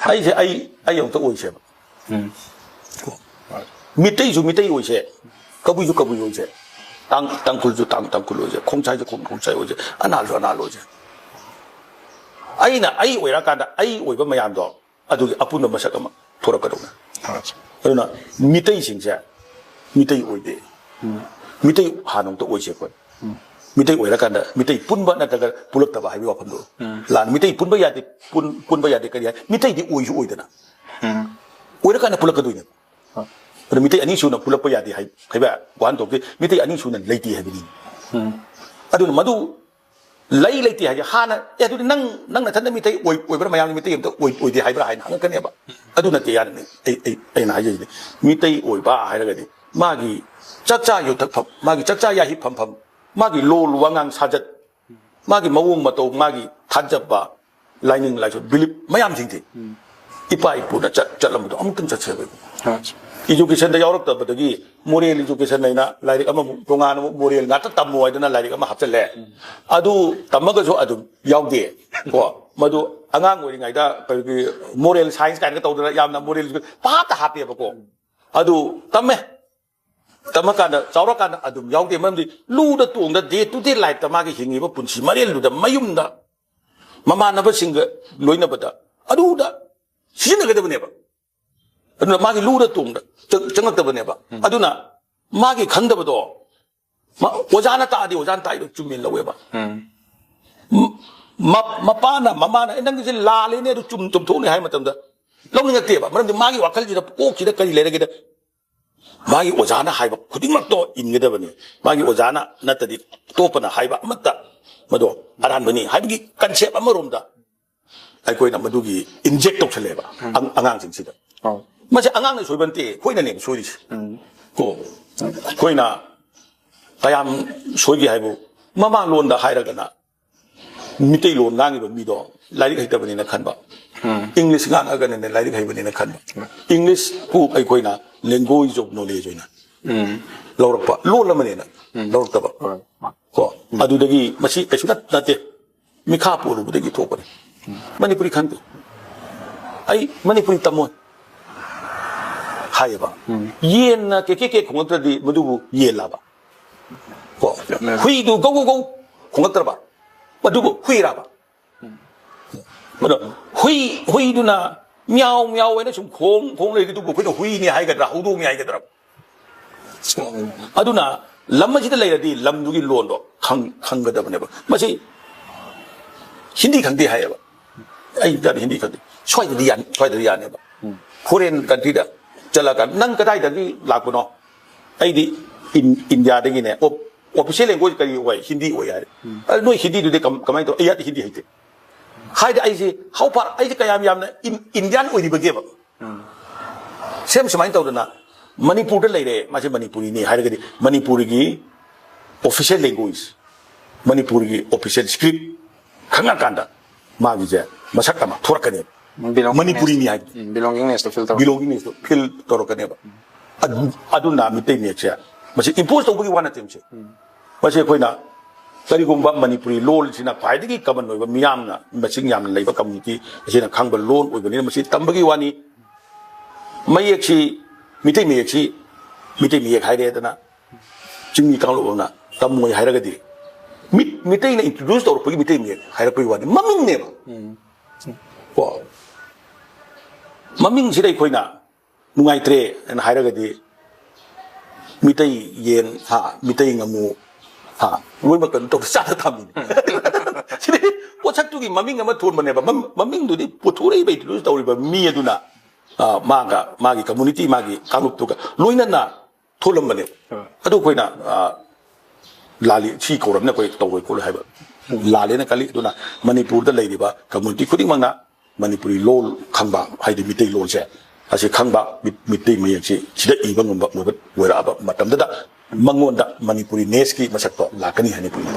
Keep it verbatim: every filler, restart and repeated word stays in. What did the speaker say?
ꯑꯩꯁꯦ ꯑꯩ ꯑꯩ ꯑꯃꯨꯛꯇ ꯑꯣꯏꯁꯦꯕ꯫ ꯃꯤꯇꯩꯁꯨ ꯃꯤꯇꯩ ꯑꯣꯏꯁꯦ, ꯀꯕꯨꯏꯁꯨ ꯀꯕꯨꯏ ꯑꯣꯏꯁꯦ, ꯇꯥꯡ ꯇꯥꯡꯈꯨꯜꯁꯨ ꯇꯥꯡ ꯇꯥꯡꯈꯨꯜ ꯑꯣꯏꯁꯦ, ꯈꯣꯡꯁꯥꯏꯁꯨ ꯈꯣꯡ ꯈꯣꯡꯁꯥꯏ ꯑꯣꯏꯁꯦ, ꯑꯅꯥꯜꯁꯨ ꯑꯅꯥꯜ ꯑꯣꯏꯁꯦ꯫ ꯑꯩꯅ ꯑꯩ ꯑꯣꯏꯔꯀꯥꯟꯗ ꯑꯩ ꯑꯣꯏꯕ ꯃꯌꯥꯝꯗꯣ ꯑꯗꯨꯒꯤ ꯑꯄꯨꯟꯕ ꯃꯁꯛ ꯑꯃ ꯊꯣꯔꯛꯀꯗꯧꯅꯦ꯫ ꯑꯗꯨꯅ ꯃꯤꯇꯩꯁꯤꯡꯁꯦ ꯃꯤꯇꯩ ꯑꯣꯏꯗꯦ꯫ ꯃꯤꯇꯩ ꯍꯥꯟꯅ ꯑꯃꯨꯛꯇ ꯑꯣꯏꯁꯦ ꯑꯩꯈꯣꯏ꯫ ꯃꯤꯇꯩ ꯑꯣꯏꯔꯀꯥꯟꯗ ꯃꯤꯇꯩ ꯄꯨꯟꯕ ꯅꯠꯇ꯭ꯔꯒ ꯄꯨꯂꯛꯇꯕ ꯍꯥꯏꯕꯒꯤ ꯋꯥꯐꯝꯗꯣ ꯂꯥꯟ꯫ ꯃꯤꯇꯩ ꯄꯨꯟꯕ ꯌꯥꯗꯦ, ꯄꯨꯟ- ꯄꯨꯟꯕ ꯌꯥꯗꯦ ꯀꯔꯤ ꯍꯥꯏ? ꯃꯤꯇꯩꯗꯤ ꯑꯣꯏꯁꯨ ꯑꯣꯏꯗꯅ꯫ ꯑꯣꯏꯔꯀꯥꯟꯗ ꯄꯨꯂꯛꯀꯗꯣꯏꯅꯦ꯫ ꯑꯗꯨ ꯃꯤꯇꯩ ꯑꯅꯤ ꯁꯨꯅ ꯄꯨꯂꯛꯄ ꯌꯥꯗꯦ ꯍꯥꯏ ꯍꯥꯏꯕ ꯋꯥꯍꯟꯊꯣꯛꯇꯤ ꯃꯤꯇꯩ ꯑꯅꯤ ꯁꯨꯅ ꯂꯩꯇꯦ ꯍꯥꯏꯕꯅꯤ꯫ ꯑꯗꯨꯅ ꯃꯗꯨ ꯂꯩ ꯂꯩꯇꯦ ꯍꯥꯏꯁꯦ ꯍꯥꯟꯅ, "ꯑꯦ, ꯑꯗꯨꯗꯤ ꯅꯪ ꯅꯪ ꯅꯊꯟꯗ ꯃꯤꯇꯩ ꯑꯣꯏ- ꯑꯣꯏꯕ꯭ꯔꯥ, ꯃꯌꯥꯝꯒꯤ ꯃꯤꯇꯩ ꯑꯝꯇ ꯑꯣꯏ- ꯑꯣꯏꯗꯦ ꯍꯥꯏꯕ꯭ꯔꯥ?" ꯍꯥꯏꯅ ꯍꯪꯉꯛꯀꯅꯦꯕ꯫ ꯑꯗꯨ ꯅꯠꯇꯦ ꯌꯥꯔꯅꯤ꯫ ꯑꯩ ꯑꯩ ꯑꯩꯅ ꯍꯥꯏꯖꯔꯤꯁꯤꯗꯤ ꯃꯤꯇꯩ ꯑꯣꯏꯕ ꯍꯥꯏꯔꯒꯗꯤ ꯃꯥꯒꯤ ꯆꯥꯛꯆꯥ ꯌꯨꯊꯛꯐꯝ, ꯃꯥꯒꯤ ꯆꯥꯛꯆꯥ ꯌꯥꯍꯤꯞ ꯐꯝꯐꯝ, ꯃꯥꯒꯤ ꯂꯣꯜ ꯋꯥꯉꯥꯡ ꯁꯥꯖꯠ, ꯃꯥꯒꯤ ꯃꯑꯣꯡ ꯃꯇꯧ, ꯃꯥꯒꯤ ꯊꯥꯖꯕ, ꯂꯥꯏꯅꯤꯡ ꯂꯥꯏꯁꯣꯟ ꯕꯤꯂꯤꯞ ꯃꯌꯥꯝꯁꯤꯡꯁꯦ ꯏꯄꯥ ꯏꯄꯨꯅ ꯆꯠ- ꯆꯠꯂꯝꯕꯗꯣ ꯑꯃꯨꯛꯇꯪ ꯆꯠꯁꯦꯕ꯫ ꯏꯖꯨꯀꯦꯁꯟꯗ ꯌꯥꯎꯔꯛꯇꯕꯗꯒꯤ ꯃꯣꯔꯦꯜ ꯏꯖꯨꯀꯦꯁꯟ ꯍꯥꯏꯅ ꯂꯥꯏꯔꯤꯛ ꯑꯃꯃꯨꯛ ꯇꯣꯉꯥꯟꯅ ꯑꯃꯨꯛ ꯃꯣꯔꯦꯜ ꯉꯥꯛꯇ ꯇꯝꯃꯣ ꯍꯥꯏꯗꯅ ꯂꯥꯏꯔꯤꯛ ꯑꯃ ꯍꯥꯞꯆꯜꯂꯦ꯫ ꯑꯗꯨ ꯇꯝꯃꯒꯁꯨ ꯑꯗꯨꯝ ꯌꯥꯎꯗꯦ꯫ ꯀꯣ, ꯃꯗꯨ ꯑꯉꯥꯡ ꯑꯣꯏꯔꯤꯉꯩꯗ ꯑꯩꯈꯣꯏꯒꯤ ꯃꯣꯔꯦꯜ ꯁꯥꯏꯟꯁ ꯀꯥꯏꯅꯒ ꯇꯧꯗꯅ ꯌꯥꯝꯅ ꯃꯣꯔꯦꯜ ꯄꯥꯞꯇ ꯍꯥꯞꯄꯦꯕꯀꯣ꯫ ꯑꯗꯨ ꯇꯝꯃꯦ꯫ ꯇꯝꯃꯀꯥꯟꯗ, ꯆꯥꯎꯔꯀꯥꯟꯗ ꯑꯗꯨꯝ ꯌꯥꯎꯗꯦ꯫ ꯃꯔꯝꯗꯤ ꯂꯨꯗ ꯇꯣꯡꯗ ꯗꯦ ꯇꯨ ꯗꯦ ꯂꯥꯏꯐꯇ ꯃꯥꯒꯤ ꯍꯤꯡꯉꯤꯕ ꯄꯨꯟꯁꯤ ꯃꯔꯦꯜꯗꯨꯗ, ꯃꯌꯨꯝꯗ ꯃꯃꯥꯟꯅꯕꯁꯤꯡꯒ ꯂꯣꯏꯅꯕꯗ ꯑꯗꯨꯗ ꯁꯤꯖꯤꯟꯅꯒꯗꯕꯅꯦꯕ꯫ ꯑꯗꯨꯅ ꯃꯥꯒꯤ ꯂꯨꯗ ꯇꯣꯡꯗ ꯆꯪ- ꯆꯪꯉꯛꯇꯕꯅꯦꯕ꯫ ꯑꯗꯨꯅ ꯃꯥꯒꯤ ꯈꯪꯗꯕꯗꯣ ꯃꯥ- ꯑꯣꯖꯥꯅ ꯇꯥꯛꯑꯗꯤ ꯑꯣꯖꯥꯅ ꯇꯥꯛꯏꯗꯣ ꯆꯨꯝꯃꯦꯅ ꯂꯧꯋꯦꯕ꯫ ꯎꯝ꯫ ꯃ- ꯃꯄꯥꯅ, ꯃꯃꯥꯅ, "ꯑꯦ, ꯅꯪꯒꯤꯁꯦ ꯂꯥꯜꯂꯦꯅꯦ, ꯑꯗꯨ ꯆꯨꯝ- ꯆꯨꯝꯊꯣꯛꯅꯦ" ꯍꯥꯏ ꯃꯇꯝꯗ ꯂꯧꯅꯤꯡꯉꯛꯇꯦꯕ꯫ ꯃꯔꯝꯗꯤ ꯃꯥꯒꯤ ꯋꯥꯈꯜꯁꯤꯗ, ꯀꯣꯛꯁꯤꯗ ꯀꯔꯤ ꯂꯩꯔꯒꯦꯗ, ꯃꯥꯒꯤ ꯑꯣꯖꯥꯅ ꯍꯥꯏꯕ ꯈꯨꯗꯤꯡꯃꯛꯇꯣ ꯏꯟꯒꯗꯕꯅꯤ꯫ ꯃꯥꯒꯤ ꯑꯣꯖꯥꯅ ꯅꯠꯇꯗꯤ ꯑꯇꯣꯞꯄꯅ ꯍꯥꯏꯕ ꯑꯃꯠꯇ ꯃꯗꯣ ꯑꯔꯥꯟꯕꯅꯤ ꯍꯥꯏꯕꯒꯤ ꯀꯟꯁꯦꯞ ꯑꯃꯔꯣꯝꯗ ꯑꯩꯈꯣꯏꯅ ꯃꯗꯨꯒꯤ ꯏꯟꯖꯦꯛ ꯇꯧꯁꯜꯂꯦꯕ ꯑꯉꯥꯡꯁꯤꯡꯁꯤꯗ꯫ ꯃꯁꯤ ꯑꯉꯥꯡꯅ ꯁꯣꯏꯕ ꯅꯠꯇꯦ, ꯑꯩꯈꯣꯏꯅꯅꯦꯕ ꯁꯣꯏꯔꯤꯁꯦ꯫ ꯀꯣ, ꯑꯩꯈꯣꯏꯅ ꯀꯌꯥꯝ ꯁꯣꯏꯒꯦ ꯍꯥꯏꯕꯨ, ꯃꯃꯥꯂꯣꯟꯗ ꯍꯥꯏꯔꯒꯅ ꯃꯤꯇꯩꯂꯣꯟ ꯉꯥꯡꯉꯤꯕ ꯃꯤꯗꯣ ꯂꯥꯏꯔꯤꯛ ꯍꯩꯇꯕꯅꯤꯅ ꯈꯟꯕ, ꯏꯪꯂꯤꯁ ꯉꯥꯡꯉꯒꯅꯅꯦ ꯂꯥꯏꯔꯤꯛ ꯍꯩꯕꯅꯤꯅ ꯈꯟꯕ꯫ ꯏꯪꯂꯤꯁꯄꯨ ꯑꯩꯈꯣꯏꯅ language of knowledge ꯑꯣꯏꯅ ꯂꯧꯔꯛꯄ, ꯂꯣꯜ ꯑꯃꯅꯦꯅ ꯂꯧꯔꯛꯇꯕ꯫ ꯀꯣ, ꯑꯗꯨꯗꯒꯤ ꯃꯁꯤ ꯀꯩꯁꯨ ꯅꯠ- ꯅꯠꯇꯦ, ꯃꯤꯈꯥ ꯄꯣꯜꯂꯨꯕꯗꯒꯤ ꯊꯣꯛꯄꯅꯤ꯫ ꯃꯅꯤꯄꯨꯔꯤ ꯈꯪꯗꯦ꯫ ꯑꯩ ꯃꯅꯤꯄꯨꯔꯤ ꯇꯝꯃꯣꯏ ꯍꯥꯏꯌꯦꯕ꯫ ꯌꯦꯟꯅ ꯀꯦ ꯀꯦ ꯀꯦ ꯈꯣꯡꯉꯛꯇ꯭ꯔꯗꯤ ꯃꯗꯨꯕꯨ ꯌꯦꯜꯂꯕ? ꯀꯣ, ꯍꯨꯏꯗꯨ ꯒꯧ ꯒꯧ ꯒꯧ ꯈꯣꯡꯉꯛꯇ꯭ꯔꯕ? ꯃꯗꯨꯕꯨ ꯍꯨꯏꯔꯕ? ꯑꯗꯣ ꯍꯨꯏ, ꯍꯨꯏꯗꯨꯅ ꯃꯤꯌꯥꯎ ꯃꯤꯌꯥꯎ ꯍꯥꯏꯅ ꯁꯨꯝ ꯈꯣꯡ ꯈꯣꯡ ꯂꯩꯔꯤꯗꯨꯕꯨ ꯑꯩꯈꯣꯏꯅ ꯍꯨꯏꯅꯤ ꯍꯥꯏꯒꯗ꯭ꯔꯥ, ꯍꯧꯗꯣꯡꯅꯤ ꯍꯥꯏꯒꯗ꯭ꯔꯥ? ꯑꯗꯨꯅ ꯂꯝ ꯑꯁꯤꯗ ꯂꯩꯔꯗꯤ ꯂꯝꯗꯨꯒꯤ ꯂꯣꯟꯗꯣ ꯈꯪ-, ꯈꯪꯒꯗꯕꯅꯦꯕ꯫ ꯃꯁꯤ ꯍꯤꯟꯗꯤ ꯈꯪꯗꯦ ꯍꯥꯏꯌꯦꯕ꯫ ꯑꯩ ꯍꯤꯟꯗꯤ ꯈꯪꯗꯦ꯫ ꯁ꯭ꯋꯥꯏꯗꯗꯤ ꯌꯥꯅꯤ, ꯁ꯭ꯋꯥꯏꯗꯗꯤ ꯌꯥꯅꯦꯕ꯫ ꯐꯣꯔꯦꯟ ꯀꯟꯇ꯭ꯔꯤꯗ ꯆꯠꯂꯀꯥꯟꯗ, "ꯅꯪ ꯀꯗꯥꯏꯗꯒꯤ ꯂꯥꯛꯄꯅꯣ?" "ꯑꯩꯗꯤ ꯏꯟ-, ꯏꯟꯗꯤꯌꯥꯗꯒꯤꯅꯦ꯫" "ꯑꯣ, ꯑꯣꯐꯤꯁꯤꯌꯦꯜ ꯂꯦꯡꯒ꯭ꯋꯦꯖ ꯀꯔꯤ ꯑꯣꯏ?" "ꯍꯤꯟꯗꯤ ꯑꯣꯏ" ꯍꯥꯏꯔꯦ꯫ "ꯑꯗꯨ ꯅꯣꯏ ꯍꯤꯟꯗꯤꯗꯨꯗꯤ ꯀꯝ-, ꯀꯃꯥꯏꯅ ꯇꯧ?" "ꯑꯩ ꯍꯤꯟꯗꯤ ꯍꯩꯇꯦ" ꯍꯥꯏꯗꯤ ꯑꯩꯁꯦ, how far, ꯑꯩꯁꯦ ꯀꯌꯥꯝ ꯌꯥꯝꯅ ꯏꯟ-, ꯏꯟꯗꯤꯌꯥꯟ ꯑꯣꯏꯔꯤꯕꯒꯦꯕ꯫ ꯁꯦꯝ ꯁꯨꯃꯥꯏꯅ ꯇꯧꯗꯅ ꯃꯅꯤꯄꯨꯔꯗ ꯂꯩꯔꯦ, ꯃꯥꯁꯦ ꯃꯅꯤꯄꯨꯔꯤꯅꯤ ꯍꯥꯏꯔꯒꯗꯤ ꯃꯅꯤꯄꯨꯔꯒꯤ ꯑꯣꯐꯤꯁꯤꯌꯦꯜ ꯂꯦꯡꯒ꯭ꯋꯦꯖ, ꯃꯅꯤꯄꯨꯔꯒꯤ ꯑꯣꯐꯤꯁꯤꯌꯦꯜ ꯁ꯭ꯀ꯭ꯔꯤꯞ ꯈꯪꯉꯀꯥꯟꯗ ꯃꯥꯒꯤꯁꯦ ꯃꯁꯛ ꯑꯃ ꯊꯣꯔꯛꯀꯅꯦꯕ꯫ Belongingness. ꯃꯅꯤꯄꯨꯔꯤꯅꯤ ꯍꯥꯏꯕꯗꯤ꯫ ꯎꯝ, belongingness ꯇꯣ feel ꯇꯧꯔꯛꯀꯅꯤ꯫ Belongingness ꯇꯣ feel ꯇꯧꯔꯛꯀꯅꯦꯕ꯫ ꯑꯗꯨ-, ꯑꯗꯨꯅ ꯃꯤꯇꯩ ꯃꯌꯦꯛꯁꯦ, ꯃꯁꯤ impose ꯇꯧꯕꯒꯤ ꯋꯥ ꯅꯠꯇꯦ ꯃꯁꯤ꯫ ꯃꯁꯤ ꯑꯩꯈꯣꯏꯅ ꯀꯔꯤꯒꯨꯝꯕ ꯃꯅꯤꯄꯨꯔꯤ ꯂꯣꯜꯁꯤꯅ ꯈ꯭ꯋꯥꯏꯗꯒꯤ common ꯑꯣꯏꯕ, ꯃꯤꯌꯥꯝꯅ ꯃꯁꯤꯡ ꯌꯥꯝꯅ ꯂꯩꯕ community ꯑꯁꯤꯅ ꯈꯪꯕ ꯂꯣꯟ ꯑꯣꯏꯕꯅꯤꯅ ꯃꯁꯤ ꯇꯝꯕꯒꯤ ꯋꯥꯅꯤ꯫ ꯃꯌꯦꯛꯁꯤ, ꯃꯤꯇꯩ ꯃꯌꯦꯛꯁꯤ ꯃꯤꯇꯩ ꯃꯌꯦꯛ ꯍꯥꯏꯔꯦꯗꯅ ꯆꯤꯡꯃꯤ ꯀꯥꯡꯂꯨꯞ ꯑꯃꯅ ꯇꯝꯃꯣꯏ ꯍꯥꯏꯔꯒꯗꯤ, ꯃꯤꯠ-, ꯃꯤꯇꯩꯅ introduce ꯇꯧꯔꯛꯄꯒꯤ ꯃꯤꯇꯩ ꯃꯌꯦꯛ ꯍꯥꯏꯔꯛꯄꯒꯤ ꯋꯥꯅꯤ, ꯃꯃꯤꯡꯅꯦꯕ꯫ ꯀꯣ? ꯃꯃꯤꯡꯁꯤꯗ ꯑꯩꯈꯣꯏꯅ ꯅꯨꯡꯉꯥꯏꯇ꯭ꯔꯦ ꯍꯥꯏꯅ ꯍꯥꯏꯔꯒꯗꯤ, ꯃꯤꯇꯩ ꯌꯦꯟ, ꯍꯥ, ꯃꯤꯇꯩ ꯉꯥꯃꯨ, ꯍꯥ, ꯂꯣꯏꯅꯃꯛ ꯀꯩꯅꯣ ꯇꯧꯔ ꯆꯥꯗ ꯊꯝꯃꯤꯅꯦ꯫ ꯁꯤꯗꯤ ꯄꯣꯠꯁꯛꯇꯨꯒꯤ ꯃꯃꯤꯡ ꯑꯃ ꯊꯣꯟꯕꯅꯦꯕ꯫ ꯃꯝ-, ꯃꯃꯤꯡꯗꯨꯗꯤ ꯄꯨꯊꯣꯔꯛꯏꯕ, introduce ꯇꯧꯔꯤꯕ ꯃꯤ ꯑꯗꯨꯅ, ꯑ, ꯃꯥꯒ, ꯃꯥꯒꯤ community, ꯃꯥꯒꯤ ꯀꯥꯡꯂꯨꯞꯇꯨꯒ ꯂꯣꯏꯅꯅ ꯊꯣꯛꯂꯝꯕꯅꯦꯕ꯫ ꯍꯣꯏ꯫ ꯑꯗꯨ ꯑꯩꯈꯣꯏꯅ, ꯑ, ꯂꯥꯜꯂꯤ, ꯁꯤ ꯀꯧꯔꯕꯅꯤꯅ ꯑꯩꯈꯣꯏ ꯇꯧꯔꯣꯏ ꯈꯣꯠꯂꯣꯏ ꯍꯥꯏꯕ ꯂꯥꯜꯂꯦꯅ ꯈꯜꯂꯤ꯫ ꯑꯗꯨꯅ ꯃꯅꯤꯄꯨꯔꯗ ꯂꯩꯔꯤꯕ community ꯈꯨꯗꯤꯡꯃꯛꯅ ꯃꯅꯤꯄꯨꯔꯤ ꯂꯣꯜ ꯈꯪꯕ, ꯍꯥꯏꯗꯤ ꯃꯤꯇꯩ ꯂꯣꯜꯁꯦ, ꯑꯁꯤ ꯈꯪꯕ, ꯃꯤ-, ꯃꯤꯇꯩ ꯃꯌꯦꯛꯁꯤ ꯁꯤꯗ ꯏꯕ ꯉꯝꯕ ꯑꯣꯏꯕ, ꯑꯣꯏꯔꯛꯑꯕ ꯃꯇꯝꯗꯗ ꯃꯉꯣꯟꯗ ꯃꯅꯤꯄꯨꯔꯤꯅꯦꯁꯀꯤ ꯃꯁꯛꯇꯣ ꯂꯥꯛꯀꯅꯤ ꯍꯥꯏꯅ ꯑꯩꯈꯣꯏꯅ